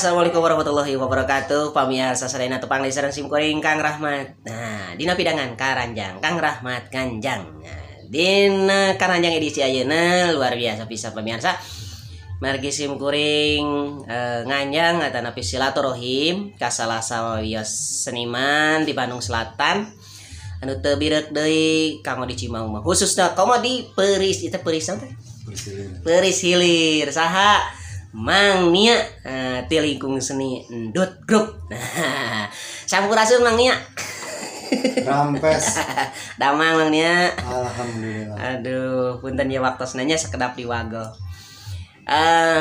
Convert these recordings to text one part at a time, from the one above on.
Assalamualaikum warahmatullahi wabarakatuh. Pamiarsa sadayana, tepang deui sareng sim kuring, Kang Rahmat. Nah, dina pidangan Karanjang Kang Rahmat Kanjang. Nah, dina Karanjang edisi ayeuna luar biasa pisan, pamiarsa. Margi sim kuring nganjang atanapi silaturahim ka salah sawios seniman di Bandung Selatan anu teu bireuk deui kanggo di Cimaung mah, khususna komo di Peris itu, Peris naon teh? Peris Hilir. Saha? Mang Nia ti lingkung seni Endut Group. Nah, sampurasun, Mang Nia. Rampes. Damang, Mang Nia? Alhamdulillah. Aduh, punten ya waktosna nya, sakedap diwagel.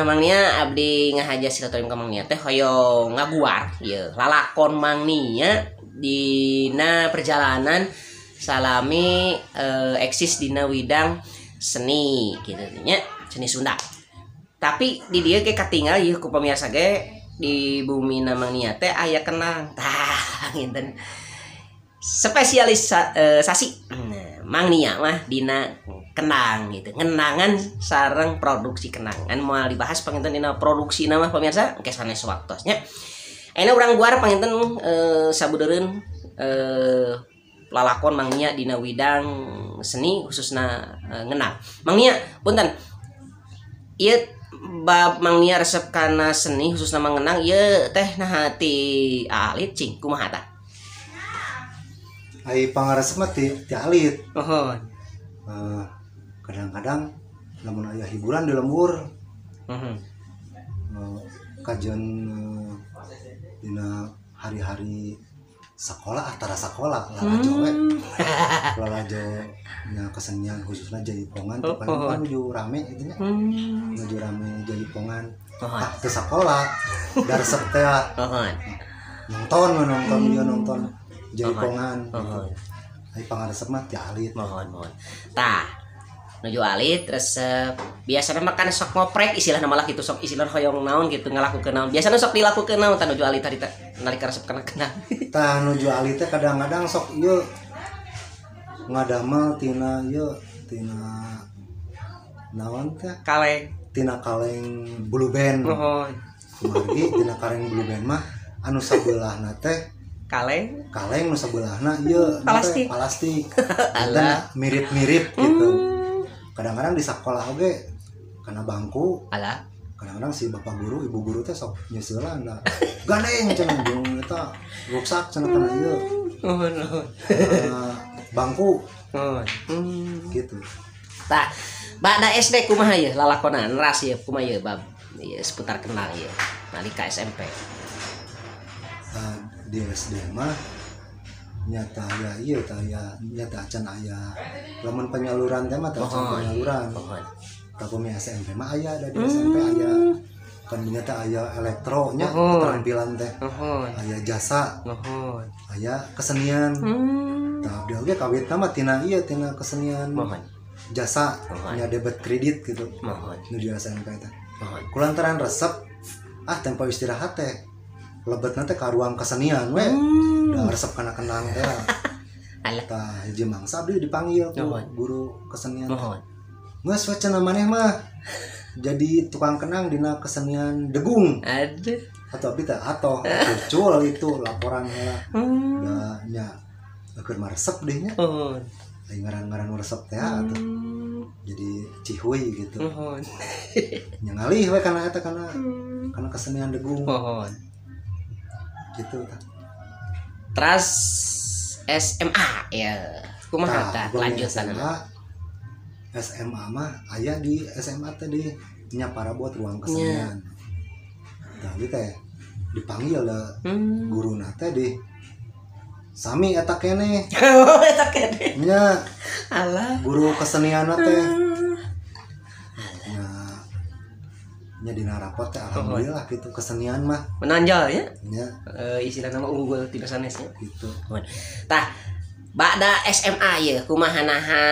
Mang Nia, abdi ngahaja silaturahim ka Mang Nia teh hoyong ngaguar ieu lalakon Mang Nia dina perjalanan salami eksis dina widang seni gitu nya, seni Sunda. Tapi di dieu ge katinggal ieu ku pamirsa ge, di bumi Mang Nia teh aya kendang. Tah, nginten spesialis sasi. Nah, Mang Nia mah dina kendang gitu, ngendangan sareng produksi kendangan. Moal dibahas panginten dina produksi mah, pemirsa, engke sanes waktosnya. Ayeuna urang guar panginten sabudeureun lalakon Mang Nia dina widang seni, khususna ngendang. Mang Nia, punten, ieu bab Mang Nia resep kana seni, khususna mengenang ieu teh, nah ti alit cing kumaha tah? Ai pangaresep mah ti alit. Mohon. Kadang-kadang lamun aya hiburan di lembur, kajian dina hari-hari sekolah antara sekolah lalajo we, lalajo nya kesenian, khususnya jaipongan tuh kan kan nuju rame itu nya, nuju rame jaipongan. Ah, ke sekolah dar resep teh nonton we, nonton ieu, nonton jaipongan gitu. Ai pangaresep mah ti alit. Mohon, mohon. Tah, nuju alit resep, biasanya mah kan sok ngoprek istilah malah gitu, sok istilah hoyong naon gitu, ngalakukeun naon, biasanya sok dilakukeun naon tah nuju alit tadi teh nalika resep kana kena? Tah, nuju alit teh kadang-kadang sok ieu ngadamel tina ieu, tina naon teh? Kaleng. Tina kaleng Blue Band. Kumargi tina kaleng Blue Band mah anu sabelahna teh kaleng. Kaleng, nu sabelahna ieu teh Plastik. Plastik. Alah. Dan mirip-mirip gitu. Kadang-kadang di sekolah oge kana bangku. Alah. Kadang-kadang si bapak guru, ibu guru teh sok nyeuselan lah, gandeng cenah, jeung eta ruksak cenah kana ieu. Mohon, mohon. Kana bangku. Mohon. Gitu. Tah, bada SD kumaha ieu lalakonan ras ieu, kumaha ieu bab ieu seputar kendang ieu nalika SMP? Nah, di SD mah nyata aya ieu tah aya, nyata acan aya lamun penyaluran teh mah teh acan penyaluran. Tapi SMP mah aya, ada di SMP aya kan, nyata aya elektronya, keterampilan teh, aya jasa, aya kesenian. Tah, abdi oge kawitna mah tina ieu, tina kesenian jasa, nya debit kredit gitu. Nu di SMP teh kulantaran resep, ah, tempo istirahat teh lebetna teh ka ruang kesenian we. Da resep kana kendang teh. Alah. Tah, hiji mangsa abdi dipanggil ku guru kesenian teh. Geus we cenah, maneh mah jadi tukang kendang dina kesenian degung. Aduh. Atau abdi teh atoh kucul itu laporan heula. Da nya keur mah resep deh nya. Ai ngaran-ngaran nu resep teh atuh. Jadi cihuy gitu. Nya ngalih we kana eta, kana kana kesenian degung. Gitu tah. Terus SMA ya kumaha tah Tah, lanjutan? SMA, SMA mah aya di SMA teh di nya parabot ruang kesenian. Tah, ieu teh dipanggil da guruna teh di sami eta keneh. Oh, eta keneh. Nya. Alah. Guru kesenian teh nya, nya dina rapot teh alhamdulillah gitu, kesenian mah Menonjol ya. Nya. Istilah nama unggul tidak sanesnya. Gitu. Tah, bada SMA ya kumaha naha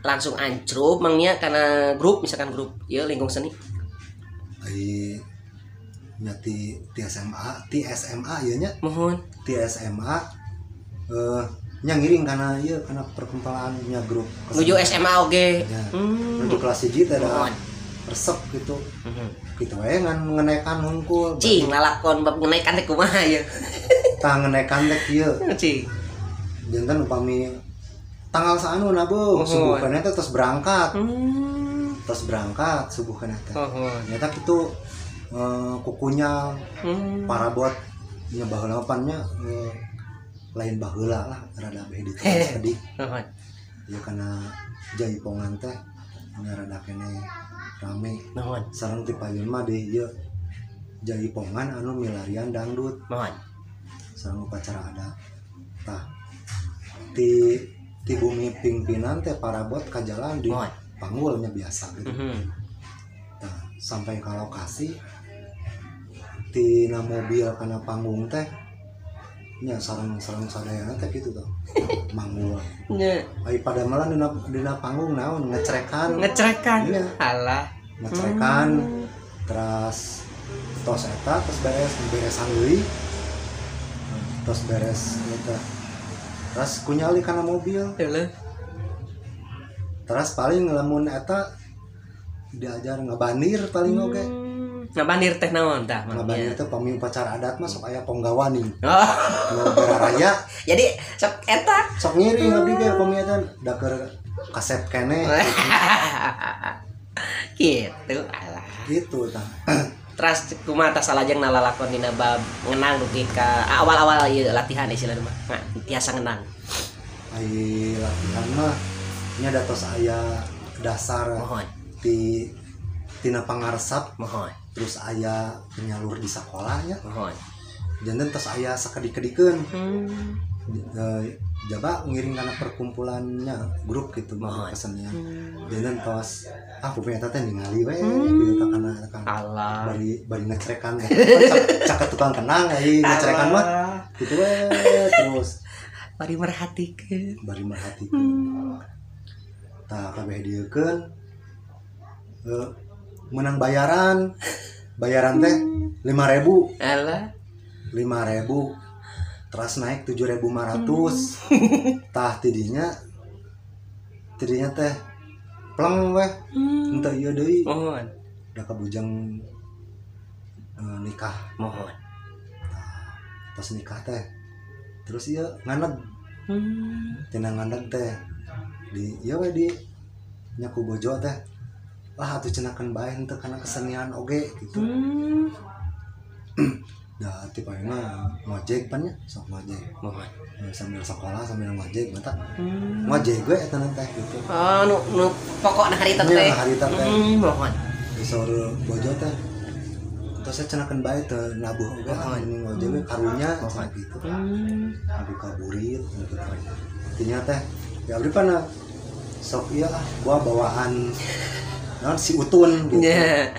langsung ancrub mangnya karena grup, misalkan grup ya lingkung seni? Ai nya ti SMA, ti SMA ieu nya. Ti SMA nya ngiring karena ieu, karena perkumpulan nya grup Menuju SMA oge. Ya. Menuju kelas 1 teh da. Resep gitu. Gitu we ngan ngenekan hungkul. Cing lalakon bab ngenekan teh kumaha ieu? Tah ngenekan teh kieu. Cing. Janten upami tanggal saanu na beuh, subuh keneh teh tos berangkat. Tos berangkat subuh keneh teh. Nyata kitu kukunya parabot nya baheula pan nya lain baheula lah rada beh ditu sakedik. Ya kana jaipongan teh nya rada keneh rame. Sareng ti payun mah di ieu jaipongan anu milarian dangdut. Sareng upacara adat. Tah ti bumi pingpinan teh parabot ka jalan di panggulnya biasa gitu. Nah, sampai ke lokasi tina mobil kana panggung teh nya sareng-sareng sadayana teh kitu tah. Manggul. Nya. Ai pada malah dina panggung naon ngecerekan. Ngecerekan. Alah. Ngecerekan. Terus tos eta tos beres beresan deui. Tos beres eta. Terus kunyali kana mobil. Heuh. Terus paling lamun eta diajar ngabandir paling oge. Ngabandir teh naon tah? Ngabandir teh pami upacara adat mah sok aya ponggawa nih. Oh. Raya. Jadi sok eta sok ngiring abdi ge pami eta da keur kasep keneh. Gitu alah. Gitu tah. Terus kumaha tah salajeng nalalakon dina bab ngenang dugi ka awal-awal ieu latihan istilahna mah. Nah, tiasa ngenang. Ai latihan mah nya da tos aya dasar di tina pangarsap. Terus aya penyalur di sekolahnya. Janten tos aya sakedik-kedikeun. Jaba ngiring kana perkumpulannya grup gitu kesenian. Janten tos pupina teh ningali we gitu tah kana Allah. Bari ngecerekan. Cak tukang kenang ai ngecerekan mah gitu we terus bari merhatikeun. Bari merhatikeun. Tah kabeh dieukeun menang bayaran. Bayaran teh 5.000. Alah. 5.000. Terus naik 7.500. Tah tidinya teh pleng weh. Henteu ieu deui. Mohon. Da kabujang nikah. Mohon. Tah, tos nikah teh. Terus ieu nganeg. Tina nganeg teh di ieu we di nya ku bojo teh. Lah atuh cenakeun bae henteu kana kesenian oge gitu. Da ti paeuna ngojek pan nya sok ngojek. Mohon. Sambil sekolah sambil ngojek mata. Ngojek we eta teh gitu. Oh nu pokokna harita teh. Nya harita teh. Mohon. Disor bojo teh. Terus cenakeun bae teu nabuh oge ah ini ngojek we karunya cenah gitu. Buka burit gitu. Artinya teh ya abdi pan sok ieu ah buah bawaan naon si Utun gitu. Yeah.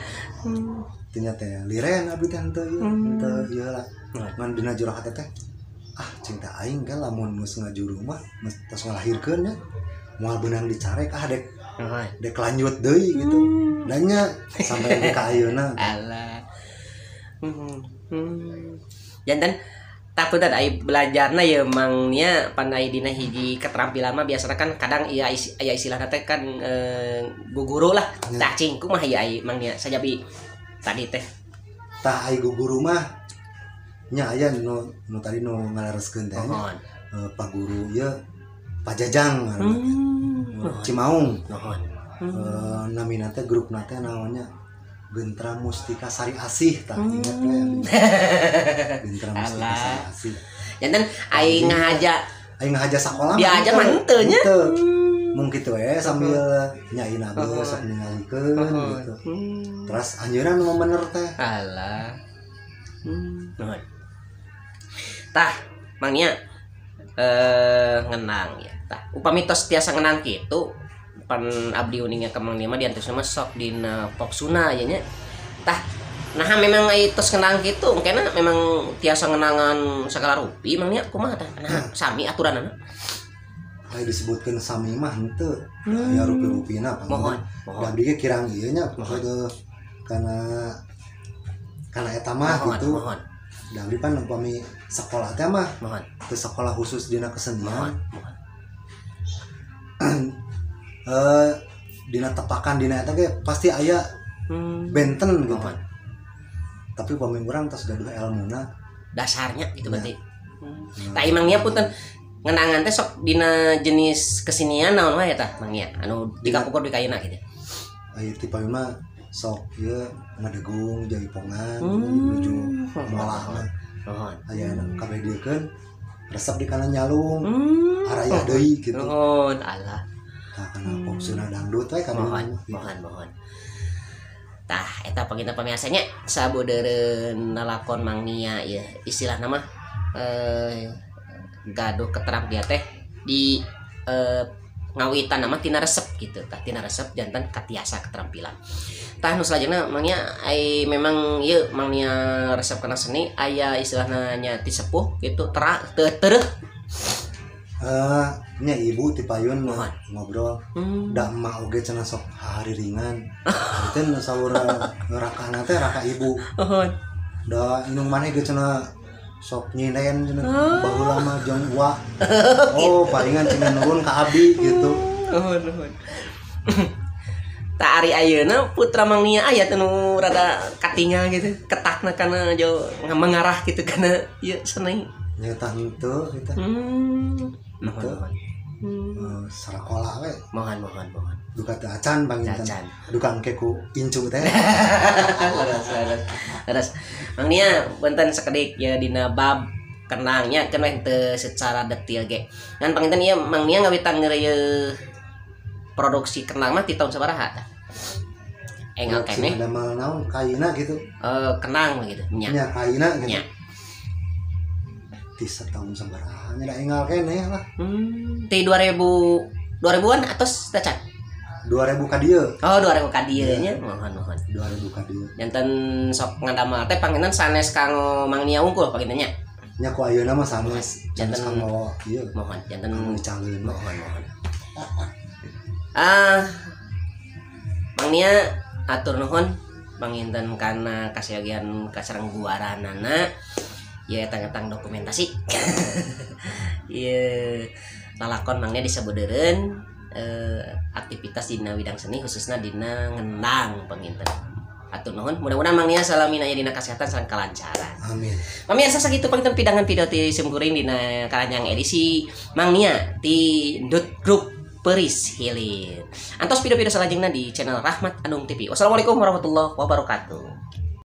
Tinya teh liren abdi teh henteu ieu, henteu ieu lah. Ngan dina jero hate teh ah cinta aing kan lamun geus ngajuru mah tos ngalahirkeun nya moal beunang dicarek ah dek dek lanjut deui gitu. Dan nya sampai ka ayeuna. Alah. Janten tapunten ai belajarna ye Mang nya pan ai dina hiji keterampilan mah biasana kan kadang ieu aya istilahna teh kan guguru lah. Tah cing kumaha ieu ai Mang nya sajabi tadi teh. Tah ai guguru mah nya aya nu tadi nu ngalereskeun teh nya. Pak guru ieu Pak Jajang ngaranna teh. Cimaung. Namina teh grupna teh naonnya Gentra Mustika Sari Asih tah ingat we. Gentra Mustika Sari Asih. Janten ai ngahaja sakola diajar mah henteu nya. Mung kitu we sambil nyain abeuh sok ningalikeun gitu. Terus anjeunna nu bener teh. Alah. Nuhun. Tah, Mang nya ngenang ya. Tah, upami tos tiasa ngenang kitu pan abdi uningnya ke Mang Nia mah diantusna mah sok dina pop suna ya nya. Tah, nah memang ai tos ngenang kitu engkena memang tiasa ngenangan sagala rupi Mang Nia kumaha tah? Nah, sami aturanana. Ai disebutkeun sami mah henteu. Aya rupi-rupina pan. Mohon. Da abdi ge kirang ieu nya kana kana eta mah gitu. Mohon. Da abdi pan upami sekolah teh mah. Mohon. Teu sekolah khusus dina kesenian. Mohon. Dina tepakan dina eta ge pasti aya Benten gitu. Tapi pami urang tos gaduh elmuna dasarnya gitu berarti. Tah Mang Nia punten ngenangan teh sok dina jenis kesenian naon wae tah Mang Nia anu dikapukul di kayeuna gitu. Aya ti pami mah sok ieu ngadegung jaipongan menuju molah. Nuhun. Aya kabeh dieukeun resep di kana nyalung. Araya deui gitu. Nuhun Allah. Tah kana pop sunda dangdut we kabeh. Mohon. Tah eta panginten pamiarsa nya sabodeureun lalakon Mang Nia ieu istilahna mah gaduh keterampilan teh di ngawitan nama tina resep gitu tah tina resep jantan katiasa keterampilan. Tah nu salajengna Mang Nia ai memang ieu Mang Nia resep kana seni aya istilahna nya ti sepuh gitu tereuh. Nya ibu ti payun ngobrol da emak oge cenah sok hariringan. Teh nu saur rakana teh raka ibu. Da indung maneh ge cenah sok nyinden cenah baheula mah jeung uwa. Oh, palingan cenah nurun ka abdi gitu. Nuhun. Tah ari ayeuna putra Mang Nia aya teh nu rada katingal gitu, ketakna kana jauh mengarah gitu kana ieu seni. Nya tah henteu gitu. Nuhun. Sarakola we. Mohon. Duka teu acan panginten. Duka engke ku incu teh. Leres. Mang Nia punten sakedik ya dina bab kendangnya keun we teu secara detail ge. Ngan panginten ieu Mang Nia ngawitan ngeureuh produksi kendang mah ti tahun sabaraha tah? Enggal keneh. Damel naon kaina gitu. Kendang gitu nya. Nya kaina gitu. Nya. Ti setahun sabaraha nya da enggal keneh lah. Ti 2000-an atos tacan? 2000 ka dieu. Oh, 2000 ka dieu nya. Mohon. 2000 ka dieu. Janten sok ngadamel teh panginten sanes kanggo Mang Nia unggul panginten nya. Nya ku ayeuna mah sanes. Janten kanggo ieu. Mohon, janten caleun. Mohon. Mang Nia atur nuhun panginten kana kasayogian kasareng guaranana ieu etang-etang dokumentasi. Ieu lalakon Mang Nia disebeudeureuun aktivitas dina widang seni khususna dina ngendang panginten. Atur nuhun, mudah-mudahan Mang Nia salami aya dina kesehatan sareng kalancaran. Amin. Pamirsa sakitu panginten pidangan video ti simkuring dina karanjang edisi Mang Nia ti Ndut Group Peris Hilir. Antos video-video salajengna di channel Rahmat Anung TV. Wassalamualaikum warahmatullahi wabarakatuh.